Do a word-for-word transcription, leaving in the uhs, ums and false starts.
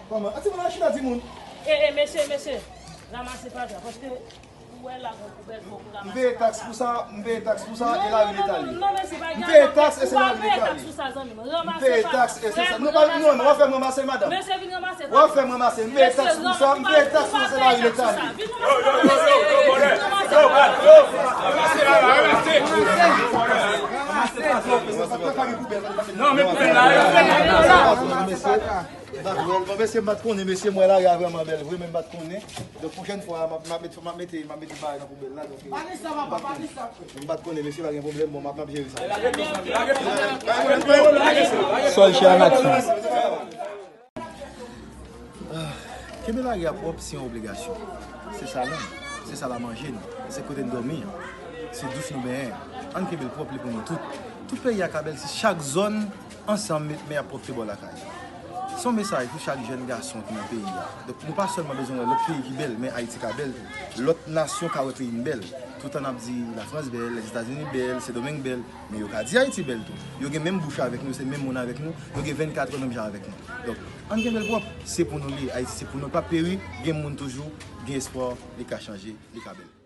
Kòman? An ti moun al chita di moun. E, e, mesye, mesye, ranmase pa dra, paske ou wè la gon poubèl, bon, pou ranmase pa dra. M peye taks pou sa, m peye taks pou sa, e lari leta li. Non, non, non, mesye, pa gen afè. M peye taks, e se lari leta li. Ou pa peye taks pou sa, zanmi m. Ranmase pa dra. M peye taks, e se sa. Non, pa, non, non, w ap fè m ranmase, madanm. Mesye, vin ranmase. W ap fè m ranmase. M peye taks pou sa, m peye taks pou sa, se lari leta li. Non, men poubèl la. Bon, mesye, m pa t konnen, mesye, m wè lari a vrèman bèl vre, men m pa t konnen. Donk, pwochèn fwa, m ap, m ap mete, m ap mete, m ap mete bagay nan poubèl la, donk, eh, m pa t konnen, mesye, pa gen pwoblèm, bon, m ap, m ap jere sa. Sol Cher an aksyon. Ah, kenbe lari a pwòp se yon obligasyon. Se sa menm. Se sa l ap manje nou. Se kote n dòmi an. Se douch nou benyen an. Ann kenbe l pwòp, li pou nou tout. Tout peyi a ka bèl si chak zòn ansanm met men y ap pwòpte bò lakay. Se yon mesaj pou chak jèn gason ki nan peyi a. Donk, nou pa sèlman bezwen wè lòt peyi ki bèl, men Ayiti ka bèl tou. Lòt nasyon ka wè peyi n bèl. Toutan n ap di Lafrans bèl, Lèzetazini bèl, Sendomeng bèl, men yo ka di Ayiti bèl tou. Yo gen menm bouch avèk nou, se menm moun avèk nou, yo gen vennkat è menm jan avèk nou. Donk, ann kenbe l pwòp, se pou nou li ye. Ayiti se pou nou, l p ap peri, gen moun toujou, gen espwa, li ka chanje, li ka bèl.